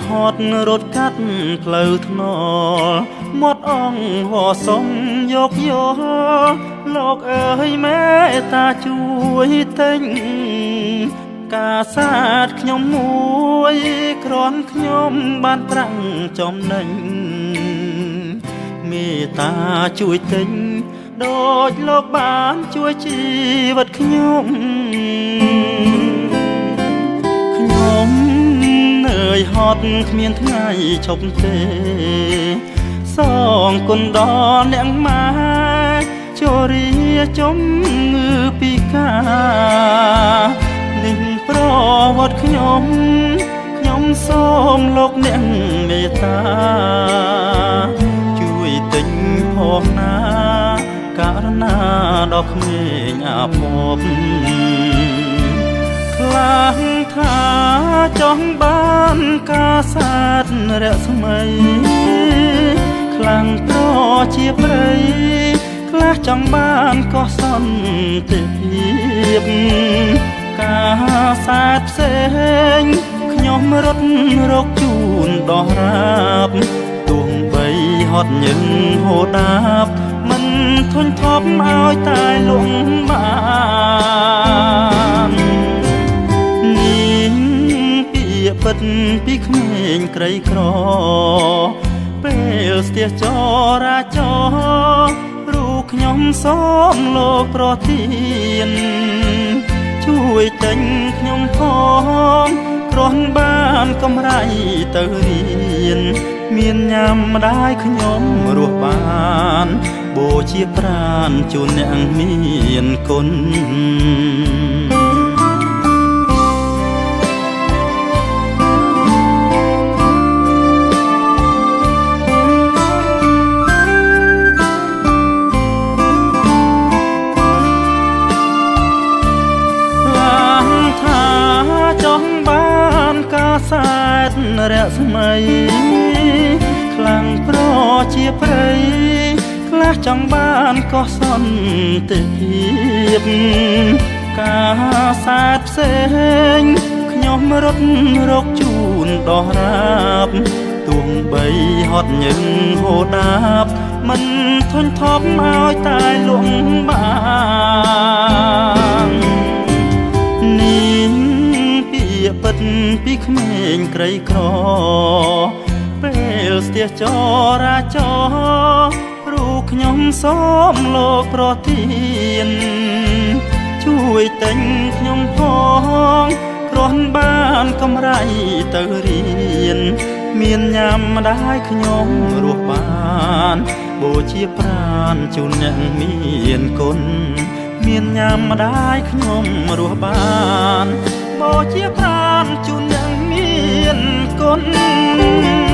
ហត់រត់កាត់ផ្លូវថ្នល់មាត់អង្គវសុំយកយល់លោកអើយមេត្តាជួយទិញកាសាទខ្ញុំមួយគ្រាន់ខ្ញុំបានប្រាំងចំណេញមេត្តាជួយទិញដូចលោកបានជួយជីវិតខ្ញុំខ្ញុំនឿយហត់គ្មានថ្ងៃឈប់ទេសងគុណដល់អ្នកម៉ែជរាជំងឺពិការនេះប្រវត្តិខ្ញុំខ្ញុំសូមលោកអ្នកមេត្តាជួយទិញផងណាករណាដល់ក្មេងអាភពខ្លាំងថាចង់បានកាសាទរស្មីខ្លាំងប្រជាប្រិយខ្លះចង់បានក៏សន្តិភាពកាសាទផ្សេងខ្ញុំរត់រកជូនដោះរាបទោះបីហត់ញឹងហូដាបមិនធុញថប់ឲ្យតែលងបាននេះពាក្យពិតពីក្មេងក្រីក្រពេលស្ទះចរាចររូបខ្ញុំសូមលោកប្រទានជួយទិញខ្ញុំផងគ្រាន់បានកម្រៃទៅរៀនមានញ៉ាំម្ដាយខ្ញុំរស់បានបូជាប្រានជូនអ្នកមានគុណចង់បានកាសែតរស្មីខ្លាំងប្រជាប្រិយខ្លះចង់បានក៏សន្តិភាពកាសែតផ្សេងខ្ញុំរត់រកជូនដោះរាបទោះបីហត់ញឹងហូដាបមិនធុញថប់ឲ្យតែលងបាននេះពាក្យពិតពីក្មេងក្រីក្រពេលស្ទះចរាចររូបខ្ញុំសូមលោកប្រទានជួយទិញខ្ញុំផងគ្រាន់បានកម្រៃទៅរៀនមានញ៉ាំម្ដាយខ្ញុំរស់បានបូជាប្រានជូនអ្នកមានគុណមានញ៉ាំម្ដាយខ្ញុំរស់បានបូជាប្រានជូនអ្នកមានគុណ។